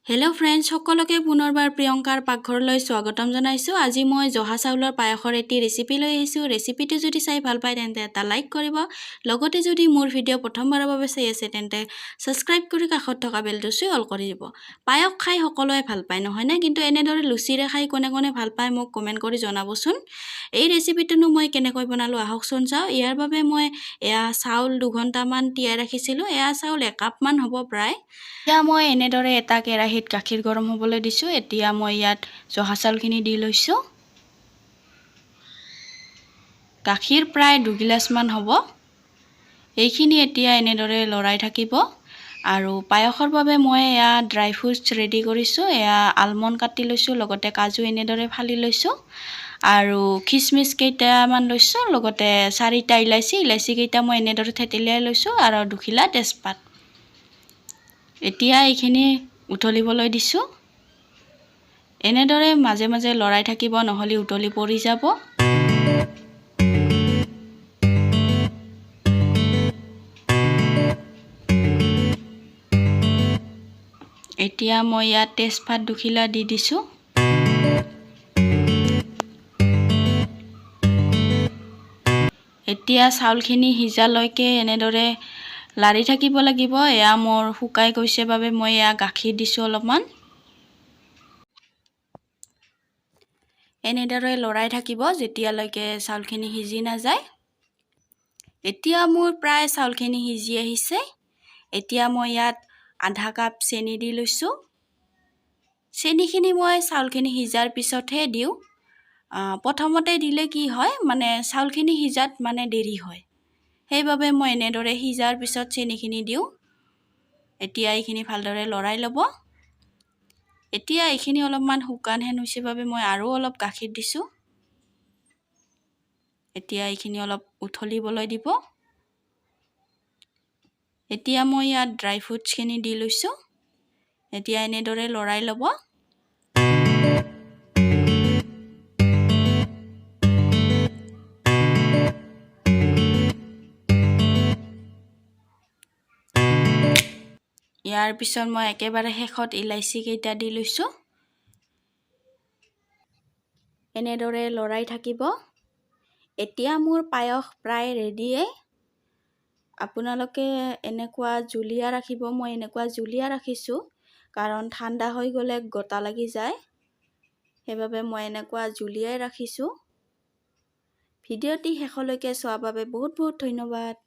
Hello' friends, সকলোকে পুনৰবাৰ প্ৰিয়ংকাৰ পাকঘৰলৈ স্বাগতম জনাইছোঁ। আজি মই জহা চাউলৰ পায়সৰ এটি ৰেচিপি লৈ আহিছোঁ। ৰেচিপিটো যদি চাই ভাল পায় তেন্তে এটা লাইক কৰিব, লগতে যদি মোৰ ভিডিঅ' প্ৰথমবাৰৰ বাবে চাই আছে তেন্তে ছাবস্ক্ৰাইব কৰি কাষত থকা বেলটো চুই অল কৰি দিব। পায়স খাই সকলোৱে ভাল পায় নহয়নে? কিন্তু এনেদৰে লুচিৰে খাই কোনে কোনে ভাল পায় মোক কমেণ্ট কৰি জনাবচোন। এই ৰেচিপিটোনো মই কেনেকৈ বনালোঁ আহকচোন চাওঁ। ইয়াৰ বাবে মই এয়া চাউল 2 ঘণ্টামান তিয়াই ৰাখিছিলোঁ। এয়া চাউল একাপমান হ'ব প্ৰায়। এতিয়া মই এনেদৰে এটা কেৰাহীত গাখীৰ গৰম হ'বলৈ দিছোঁ। এতিয়া মই ইয়াত জহা চাউলখিনি দি লৈছোঁ। গাখীৰ প্ৰায় 2 গিলাচমান হ'ব। এইখিনি এতিয়া এনেদৰে লৰাই থাকিব। আৰু পায়সৰ বাবে মই এয়া ড্ৰাই ফ্ৰুটছ ৰেডি কৰিছোঁ। এয়া আলমণ্ড কাটি লৈছোঁ, লগতে কাজু এনেদৰে ফালি লৈছোঁ আৰু খিচমিচ কেইটামান লৈছোঁ, লগতে চাৰিটা ইলাচি, ইলাচি কেইটা মই এনেদৰে থেতেলিয়াই লৈছোঁ আৰু দুখিলা তেজপাত। এতিয়া এইখিনি উতলিবলৈ দিছোঁ। এনেদৰে মাজে মাজে লৰাই থাকিব, নহ'লে উতলি পৰি যাব। এতিয়া মই ইয়াত তেজপাত দুখিলা দি দিছোঁ। এতিয়া চাউলখিনি সিজালৈকে এনেদৰে লাৰি থাকিব লাগিব। এয়া মোৰ শুকাই গৈছে বাবে মই এয়া গাখীৰ দিছোঁ অলপমান। এনেদৰে লৰাই থাকিব যেতিয়ালৈকে চাউলখিনি সিজি নাযায়। এতিয়া মোৰ প্ৰায় চাউলখিনি সিজি আহিছে। এতিয়া মই ইয়াত আধা কাপ চেনি দি লৈছোঁ। চেনিখিনি মই চাউলখিনি সিজাৰ পিছতহে দিওঁ। প্ৰথমতে দিলে কি হয়, মানে চাউলখিনি সিজাত মানে দেৰি হয়। সেইবাবে মই এনেদৰে সিজাৰ পিছত চেনিখিনি দিওঁ। এতিয়া এইখিনি ভালদৰে লৰাই ল'ব। এতিয়া এইখিনি অলপমান শুকান হেন হৈছে বাবে মই আৰু অলপ গাখীৰ দিছোঁ। এতিয়া এইখিনি অলপ উতলিবলৈ দিব। এতিয়া মই ইয়াত ড্ৰাই ফ্ৰুটছখিনি দি লৈছোঁ। এতিয়া এনেদৰে লৰাই ল'ব। ইয়াৰ পিছত মই একেবাৰে শেষত ইলাচি কেইটা দি লৈছোঁ। এনেদৰে লৰাই থাকিব। এতিয়া মোৰ পায়স প্ৰায় ৰেডিয়ে। আপোনালোকে এনেকুৱা জুলীয়া ৰাখিব। মই এনেকুৱা জুলীয়া ৰাখিছোঁ, কাৰণ ঠাণ্ডা হৈ গ'লে গোটা লাগি যায়। সেইবাবে মই এনেকুৱা জুলীয়াই ৰাখিছোঁ। ভিডিঅ'টি শেষলৈকে চোৱাৰ বাবে বহুত বহুত ধন্যবাদ।